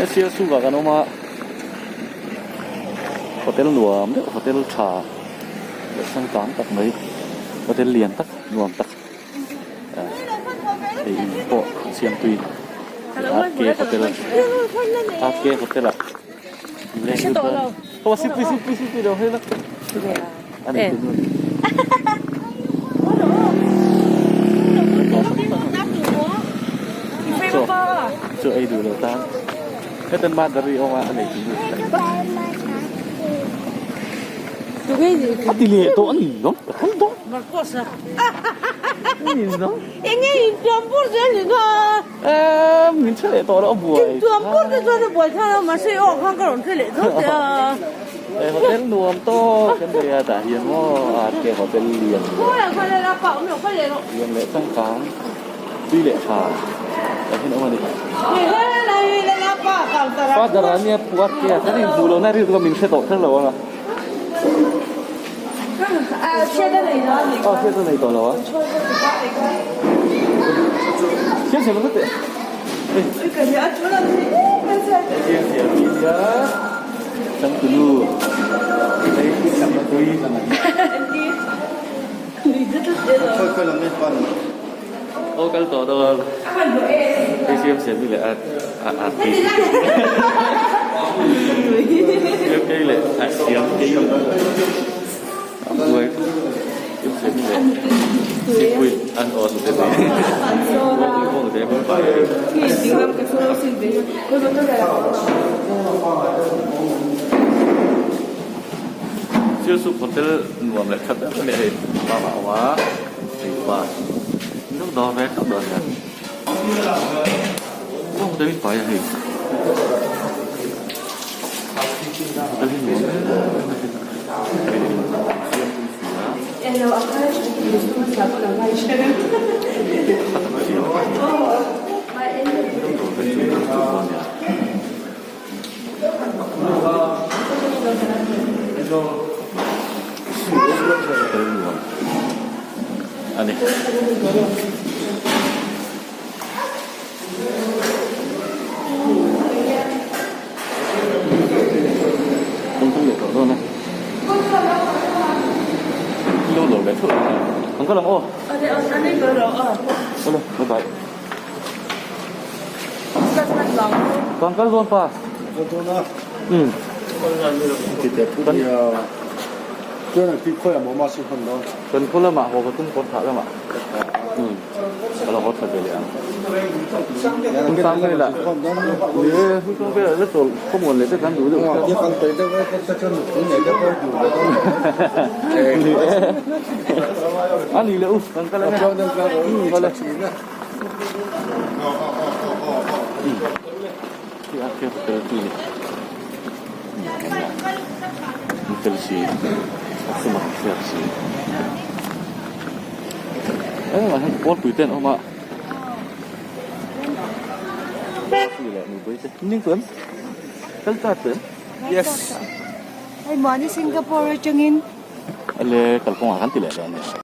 He Sialsuk ah kan awm a hotel nuam deuh hotel tha leh changkang tak mai hotel lian tak nuam tak ei in pawh siam tui RK hotel RK hotel ah aw sipui sipui sipui lo hei la a ni tu chaw chaw ei duh lo tan heten madari awm a a nei tu nu a ti leh tawh a ni lo ka kal dawn a ni lo Enge in tuam pur zel ni kha. Emm min hre leh tawh lo a buai. In tuam pur te chuan a buai thlak lo mahse i aw khan ka rawn hre leh tho che a. He hotel nuam tawk kan nei a tah hian maw RK hotel lian leh. Khawi ah khan a pa awm lo kha leh rawh. Lian leh changkang tui leh tha tah hian a awm a ni. Father a nia pu RK a kan inhmuh lohna rilru a min hre tawh kher lo ang a. Aw hriat a nei tawh lo a. Siam siam ang teh. Siam siam hi nia changtunu hei tui. Aw kal tawh dawn. Hei siam siam hi leh a a ti. Siam kei leh a siam kei a buai siam siam hi leh sipui an aw hnute mai. Sialsuk hotel nuam leh that deuh mai hei bangah a awm a hei pa deuh dawr ve theuh dawn hian kawng te hi fai a hei hotel hi nuam em em a sin hei siam pui si a tha tak a siam deuh dawr ve chu dawn a nia. A ni. Kawng kan leh tawh dawn a. Lo lo leh theuh ang ka lang aw. Awle bye bye. Kan kal dawn pa. Kal dawn a. Um. Kan Chuan ang tih khawi ah maw mahse hman dawn. Kan khaw lamah haw ka tum kawr thah lamah. Um. Ka lo haw tha ve leh ang. Hun sang velah. Ni e, hun sang velah la chawl khawmuan leh te kan duh deuh. Ni e. A ni leh u, kan kal ange. Um, kal e. Hei mahni Singapore atangin Ale kalkawngah kan ti leh dawn nia.